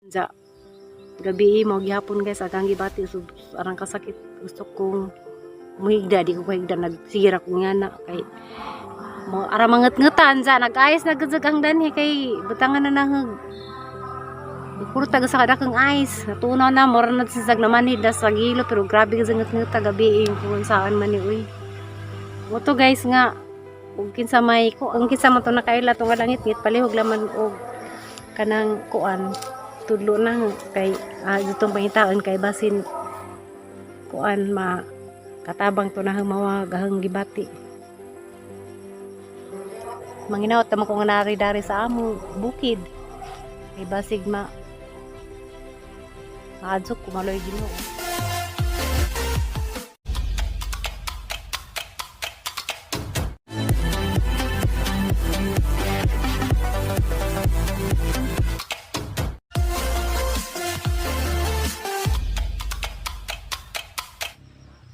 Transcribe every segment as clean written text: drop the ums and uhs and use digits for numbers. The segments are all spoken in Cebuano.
Ja. Gabi mo gihapon guys, agang gibati so arang kasakit, gusto kong muhigda, di ko kahigda, nagsigira ko nga na kay mo ara mangetngetan sa nag-ayos na gud ang danhi kay butangan na nang puro taga sa kadakang ice natunaw na, mura na sisag na manhid na sa gilo, pero grabe gud ngetngeta gabi kung saan man ni uy mo to guys nga ug kinsa may ko ang kinsa man to nakaila to nga langit ngit palihog laman og kanang kuan tudlo na kay ditong pangitaon kay basin kuan ma katabang to na mawa gahang gibati manginawat tama ko nga nari dari sa amo bukid kay basig ma maadso kumaloy Ginoo.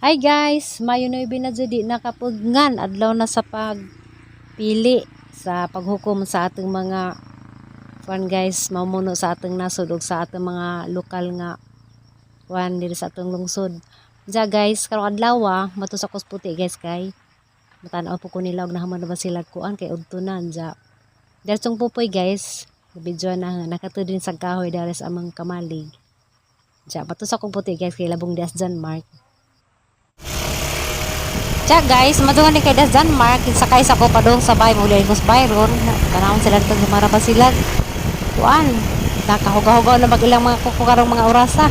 Hi guys, mayo na ibinadyo di nakapugngan adlaw na sa pagpili sa paghukom sa atong mga kuan guys, mamuno sa atong nasod ug sa atong mga lokal nga kuan diri sa atong lungsod. Ja guys, karong adlaw mato sa Puti guys kay matan-aw po ko nila og nahaman na ba sila kuan kay udto na ja. Diretso pupoy guys, video na nakatud din sa kahoy diri sa among kamalig. Ja, mato sa Puti guys kay labong dias Denmark. Tiya guys, madungan ni kay Das Denmark, sakay sa ko padung sa bay, muli ko sa Byron. Tanawon sila nito gumara pa sila. Kuan, nakahugaw-hugaw na mag ilang mga kuko karong mga orasa.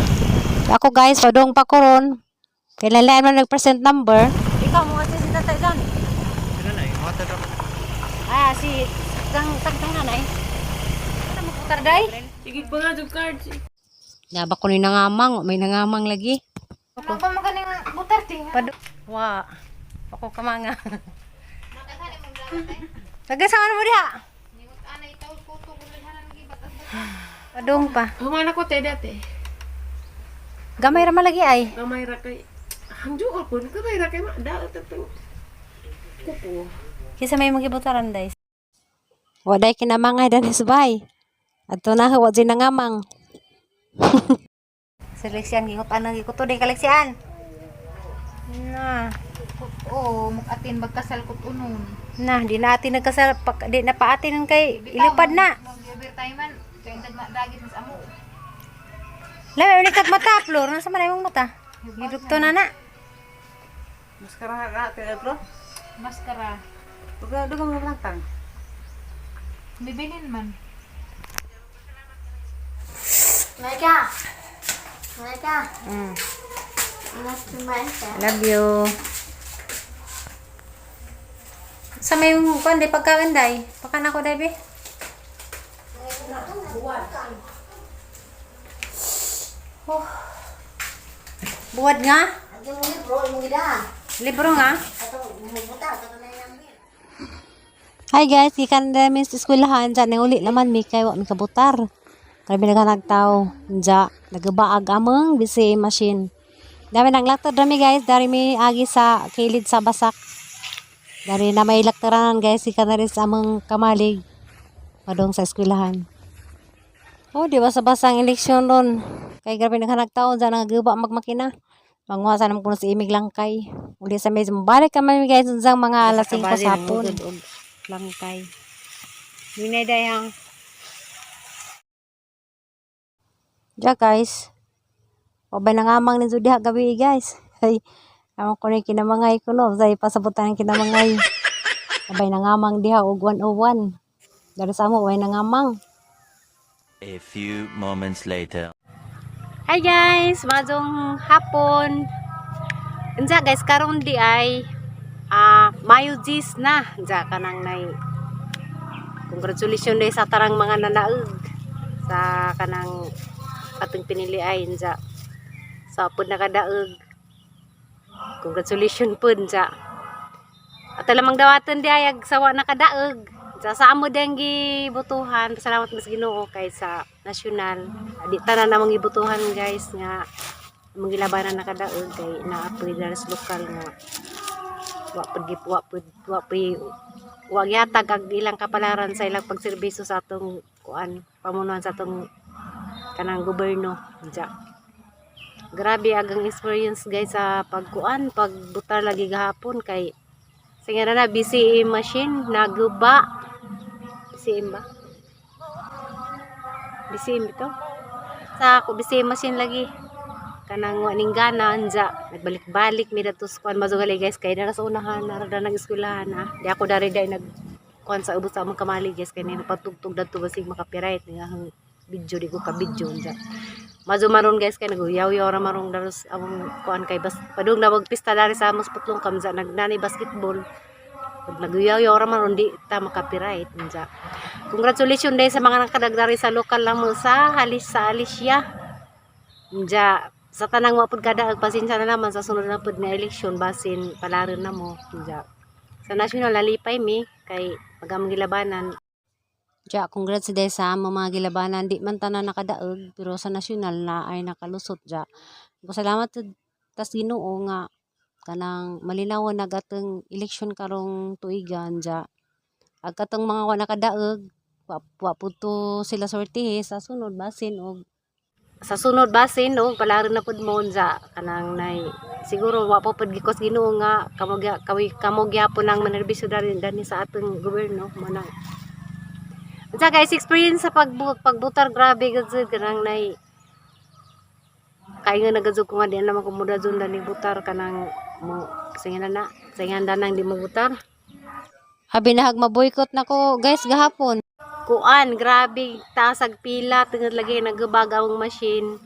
Ako guys, padung pa ko ron. Kay lain man nag-present number. Ikaw mo kasi si Tatay John. Ah, si tang tang nanay. Ano mo putar day? Sige pa nga, yung card. Naba ko ni nangamang, may nangamang lagi. Ano pa magaling butar ti? Padu Wa. Ako kamanga. Taga saan mo diha? Padung pa. Humana ko te dati. Gamay ra man lagi ay. Gamay ra kay hangjo ako, gamay ra kay ma daot atong kuko. Kisa may magibutaran day. Waday kinamangay danis bay. Adto na wa di nangamang. Seleksyan gingot anang gikuto day kaleksyan. Na. Oo, mukatin magkasal kot unon. Na, di na atin nagkasal, di na paatin kay ilupad na. Mag tayo man, kay dagit mas amo. Lami, ulit kag mata, Flor. Nasa man imong mata? Gidugto na na. Maskara ka te bro. Maskara. Duga duga mo lang tang. Bibilin man. Mega. Mega. Love you. Sa may kuan di pagkain day. Pakan ako day be. Oh. Buwad nga? Libro nga? Hi guys, gikan na sa eskwelahan dyan. Nang uli naman mi kay wa mi kabutar. Grabe naghanag tao. Dya, nagabaag among BCA machine. Dami nang laktor dami guys, dari mi agi sa kilid sa basak. Dari na may laktoranan guys, gikan na rin sa among kamalig. Padong sa eskwelahan. Oh, di ba sa basang eleksyon ron? Kay grabe naghanag tao dyan, nagaguba magmakina. Manguha sa naman kuno si imig langkay. Uli sa medyo balik kami guys unsang mga alas 5 sa hapon. Langkay. Minay dayang. Ja guys. Wabay nangamang ni diha gabi guys. Ay, amang ko ni kinamangay ko no, say pasabutan ang kinamangay. Abay nangamang diha og 101. Dari sa amo way nangamang. A few moments later. Hi guys, majong hapon. Unsa guys karon di ay Mayo 10 na. Unsa kanang nay congratulations day sa tarang mga nanaog sa kanang atong pinili ay unsa sa pud nakadaog. Congratulations pud unsa. At lamang dawatan di ay ag sawa nakadaog. Sa amo din gibutuhan, salamat mas Ginoo kay sa nasyonal. Di tanan namang gibutuhan guys nga among gilabanan nakadaog kay naapoy dara sa lokal nga wa pud gi wa pud wa pud wa gihatag ang ilang kapalaran sa ilang pagserbisyo sa atong kuan pamunuan sa atong Kanang gobyerno ja. Grabe agang experience guys sa pagkuan, pagbutar lagi gahapon kay sige na na BCM machine naguba. BCM ba? BCM ito? Sa ako BCM machine lagi. Kanang wa ning gana anja nagbalik-balik mi dato sa kuan mazugali guys kay dara sa unahan nara da nag eskwelahan ah. Di ako dari dai nag kuan sa ubos sa among kamali guys kay nang patugtog dadto basig maka-copyright nga ang video di ko ka video unja. Mazo maron guys kay naguyaw-yaw ra marong daros among kuan kay bas padung na magpista dari sa amos putlong kamza nagnani basketball. Pag naguyaw-yaw ra maron di ta maka-copyright unja. Congratulations day sa mga nakadagdari sa lokal lang mo sa halis sa Alicia. Unja sa tanang wa pud kada pasensya na naman sa sunod na pud nga eleksyon basin palaran na mo unja. Sa national nalipay mi kay pag among gilabanan. Ja, congrats day sa among mga gilabanan. Di man tanan nakadaog pero sa national na ay nakalusot ja. Pasalamat tas Ginoo nga kanang malinaw na gatong eleksyon karong tuigan ja. Ag katong mga wa nakadaog, wa pud to sila sortihe sa sunod basin og sa sunod basin og palaran na pud mo unja kanang nay siguro wa pa pud gikos Ginoo nga kamo kawi kamo gyapon ang manerbisyo dali dani sa atong gobyerno manang. Unsa guys experience sa pagbutar grabe gud jud kanang nay kay nga nagadjud ko nga di na man ko muda jud dani butar kanang mo singan na singan danang di mo butar. Habi na hag maboykot nako guys gahapon. Kuan grabe taas ag pila tungod lagi nagubag ang machine.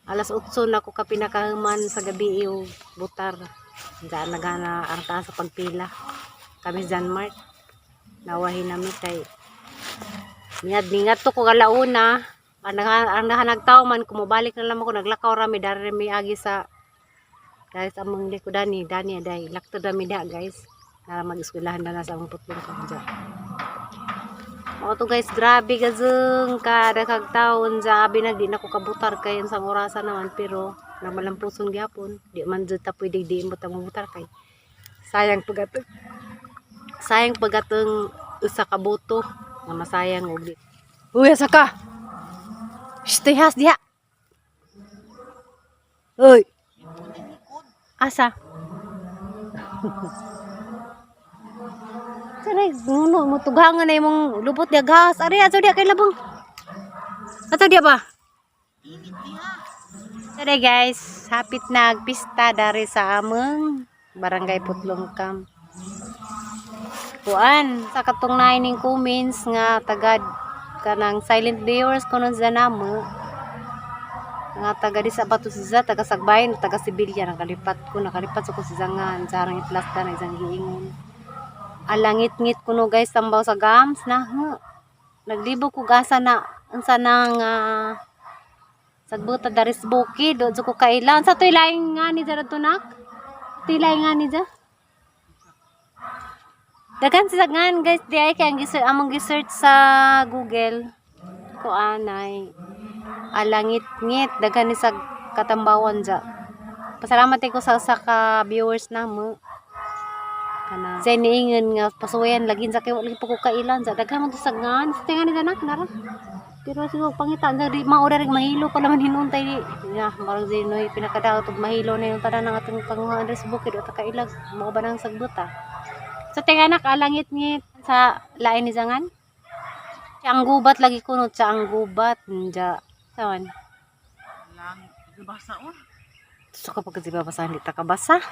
Alas 8 na ko ka pinakahuman sa gabi og butar. Diyan nagana ang taas sa pagpila. Kami sa Denmark. Nawahin nami kay Niyad ningat to ko kalauna. Ang nahanagtaw man kumubalik na lang ako naglakaw rami dari mi agi sa guys among likodan ni dani aday lakto dami da guys. Nara mag-eskwelahan na na sa among putlong ka dyan. Mao to guys, grabe gazeng kada kag taon sa abi nag di na ko kabutar kay sa orasa naman pero namalampuson gyapon. Di man jud ta pwede di mo ta mabutar kay sayang pagatong usa ka boto nga masayang og di. Uy, asa ka? Stay has diha. Uy. Asa? Saray, nuno mo tugangan na imong lupot diya gas. Ari, ato diya kay labong. Ato diya ba? Tara guys, hapit na agpista dari sa among Barangay Putlong Camp. Kuan, sa katong naining comments nga tagad kanang silent viewers kuno sa namo. Nga taga di sa Bato sa taga Sagbayan, taga Sibilya nakalipat ko, nakalipat sa ko sa zangan, sarang iplasta na isang giingon. Alangit-ngit kuno guys tambaw sa gams na. Huh. Naglibo ko gasa na unsa na nga sagbuta daris bukid do ko kailan sa to'y laing nga ni dara tunak. To'y laing nga ni dya. Daghan sa sagan guys di ay kay ang among gisearch sa Google ko anay alangit-ngit daghan ni sa katambawan dya. Pasalamat ko sa usa ka viewers namo. Kana say niingon nga pasuwayan lagi sa kay wala pa ko kailan sa daghan man to sagan sa tinga ni danak nara. Pero siguro pangita sa di maura rin mahilo pa naman hinuntay di. Ya, marang zinoy pinakadaot og mahilo na yung tanan ng atong panguhaan sa bukid o takailag mo ba nang sagbuta. Sa tinga nak alangit-ngit sa lain ni zangan. Ang gubat lagi kuno sa ang gubat nja. Sawan. Lang, basa on. So kapag kasi babasa, hindi ta kabasa.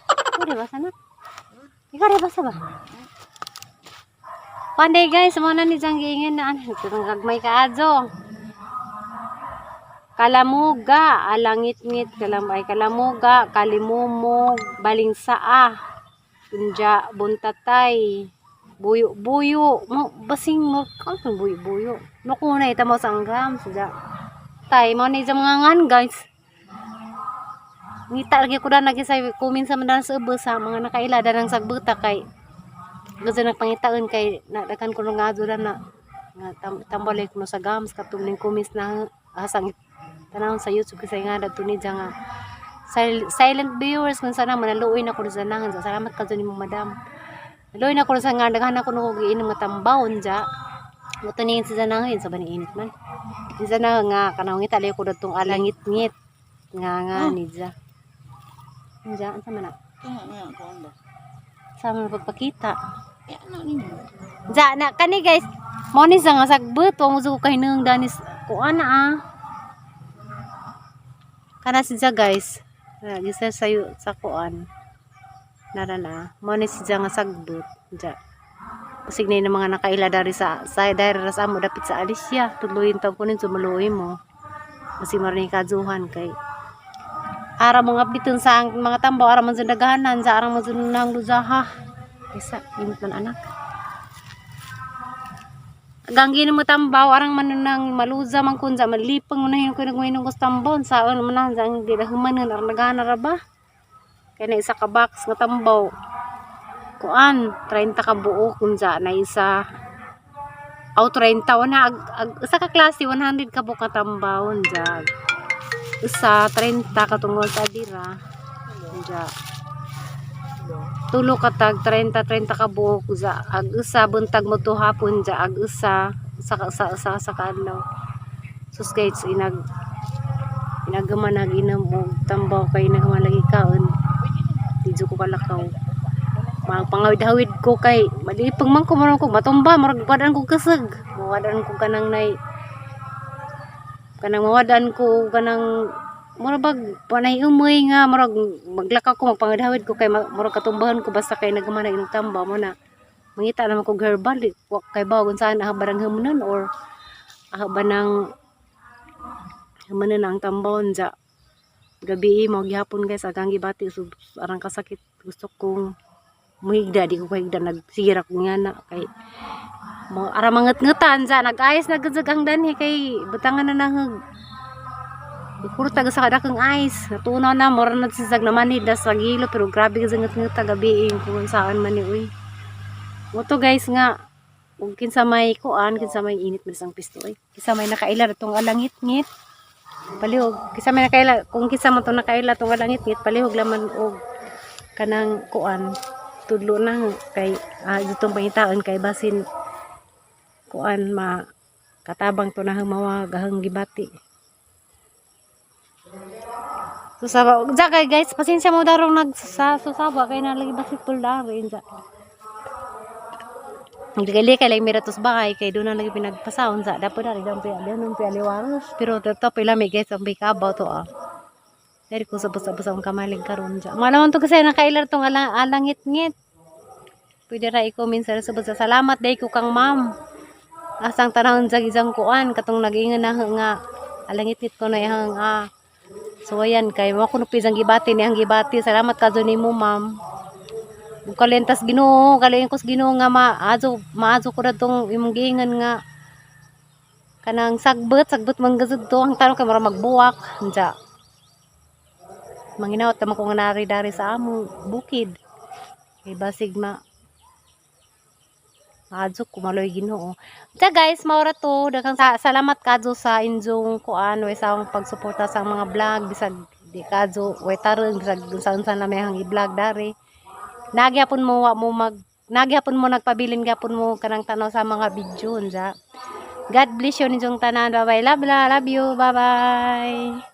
Ikaw rin basa na. Ikaw rin basa ba? Panday guys, mo na ni Jang giingin na ano. Ito nang gagmay ka adyo. Kalamuga, alangit-ngit, kalam ay kalamuga, kalimumog, balingsaa, unja, buntatay, buyo-buyo, mo, basing mo, ano buyo-buyo? Naku na, ita mo sa anggam, sija. Tay, mo na isang mga ngan, guys. Ngita lagi ko na lagi sa kumin sa mandalan sa ubos sa mga nakaila danang sagbuta kay gusto nagpangitaon kay nadakan ko nga adto na nga tambal ko sa gams katong ning kumis na asang tanawon sa YouTube kasi nga dadto ni nga silent viewers kung sana manaluoy na ko sa nangan. Salamat ka dyan nimo madam. Naluoy na ko sa nga daghan ako no giinom nga tambawon ja. Mo to ni sa nangan sa bani init man. Isa na nga kanang ngita ko datong alangit-ngit nga nga nidya. Nidya unsa man na? Kaya nga kuan ba? Sa man pagpakita. Kaya ano ninyo? Ja na kani guys. Mo ni sa nga sagbot wa mo ko kay nang danis kuan na ah. Kana si Ja guys. Na gisa sayo sa kuan. Nara na. Mo ni si Ja nga sagbot. Ja. Pasig na yung mga nakaila dari sa dari ra sa amo dapit sa Alicia. Tudloyin taw kunin sumuluoy mo. Kasi marini kajuhan kay ara mong update sa ang mga tambaw ara man sa dagahanan sa ara man sa nang luzaha. Isa init man anak. Ganggi na mo tambaw arang man nang maluza man kun sa malipang mo na yun ko nagmainong ko sa tambaw saon man na sa ang dilahuman nga arang nagana ra ba kay na isa ka box nga tambaw kuan 30 ka buo kun sa na isa aw 30 wana ag, usa ka klase 100 ka buo ka tambaw unja usa 30 katungod sa dira unja tulo ka tag 30 30 ka buok za ag usa buntag mo to hapon ja ag usa sa sa sa sa kaadlaw. Sus guys, inagaman nag inom og tambaw kay inagaman lagi kaon didyo ko kalakaw magpangawid-hawid ko kay malipang man ko murag ko matumba murag wadan ko kasag mawadan ko kanang nay kanang mawadan ko kanang murag bag panay umoy nga murag maglakaw ko magpangawid ko kay murag katumbahan ko basta kay nagaman nag inom tamba mo na mangita naman ko herbal di wa kay ba kung saan aha barang hamunan or aha ba nang hamunan ang tambon ja gabi mo gihapon guys agang gibati so arang kasakit gusto kong muhigda di ko kahigda nagsigira ko nga na kay mo ara mangetngetan ja nag-ayos na gud ang danhi kay butangan na nahag kurta sa kadakang ice natunaw na mura na sisag na manhid na sa gilo pero grabe gud ngetngeta gabi kung saan man ni uy mo to guys nga ug kinsa may kuan kinsa may init man sang pisto oy kinsa may nakaila tong alangit-ngit palihog kinsa may nakaila kung kinsa man tong nakaila tong alangit-ngit palihog laman og kanang kuan tudlo na kay ditong pangitaon kay basin kuan ma katabang to na mawa gahang gibati. Susaba ja kay guys, pasensya mo darong nag sa susaba kay na lagi basketball dari ja. Naggali kay lang miratos bahay kay doon na lagi pinagpasaon sa dapat dari dam pa doon pa liwaros pero dato pila may guys ang bikabaw to ah. Dari ko sabos-sabos ang kamalig karon ja. Malaman to kasi nakailar tong alang alangit-ngit. Pwede ra i-comment sa subos sa salamat day ko kang ma'am. Asang tanahon sa isang kuan katong nag-ingon na nga alangit-ngit ko na ihang ah. So ayan kay mo kuno pisang gibati ni ang gibati. Salamat ka nimo ma'am. Kalentas Ginoo, kalain ko sa Ginoo nga maazo maazo ko na tong imong giingan nga kanang sagbot, sagbot man gazud to ang tanong kay mura magbuwak unsa. Manginawat naman ko nga nari dari sa among bukid. Kay basig ma maazo ko maloy Ginoo. Unsa guys, maura to daghang salamat kadto sa inyong kuan way sa akong pagsuporta sa mga vlog bisag di kadto way tarong bisag unsa-unsa na may hang i-vlog dari nagyapon mo wa mo mag nagyapon mo nagpabilin gyapon mo kanang tanaw sa mga video unsa. God bless you ninyong tanan. Bye bye. Love, love you. Bye bye.